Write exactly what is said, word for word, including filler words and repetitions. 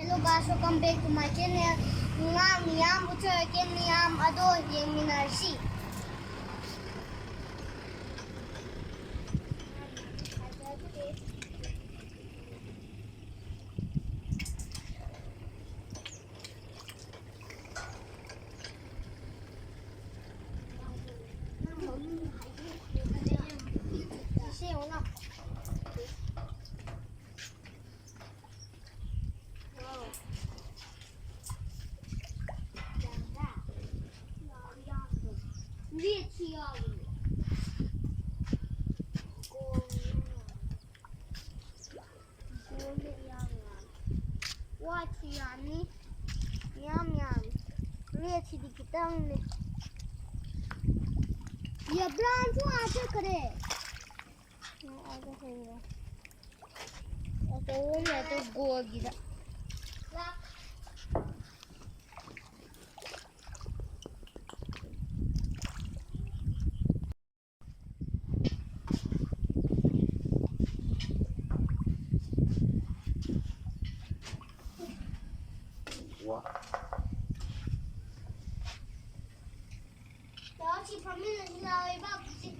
Hello guys, welcome back to my channel. ꯉꯥ ꯃꯤꯌꯥꯝ ꯎꯠꯆꯔꯛꯀꯦ, ꯃꯤꯌꯥꯝ ꯑꯗꯣ ꯌꯦꯡꯃꯤꯟꯅꯔꯁꯤ꯫ ꯋꯥꯠꯁꯨ ꯌꯥꯝꯃꯤ, ꯌꯥꯝ ꯌꯥꯝꯃꯤ꯫ ꯔꯦꯠꯁꯤꯗꯤ ꯈꯤꯇꯪꯅꯦ꯫ ꯌꯦ, ꯕ꯭ꯔꯥꯎꯟꯁꯨ ꯑꯥ ꯆꯠꯈ꯭ꯔꯦ꯫ ꯑꯥ, ꯑꯥꯗ ꯍꯧꯔꯦ꯫ ꯑꯆꯧꯕ ꯑꯃ ꯂꯩꯔꯦ, ꯒꯣꯜꯒꯤꯗ꯫ ꯁꯤ ꯐꯝꯃꯤꯟꯅꯁꯤ ꯂꯥꯎ, ꯏꯕꯥ ꯄꯨꯁꯤ꯫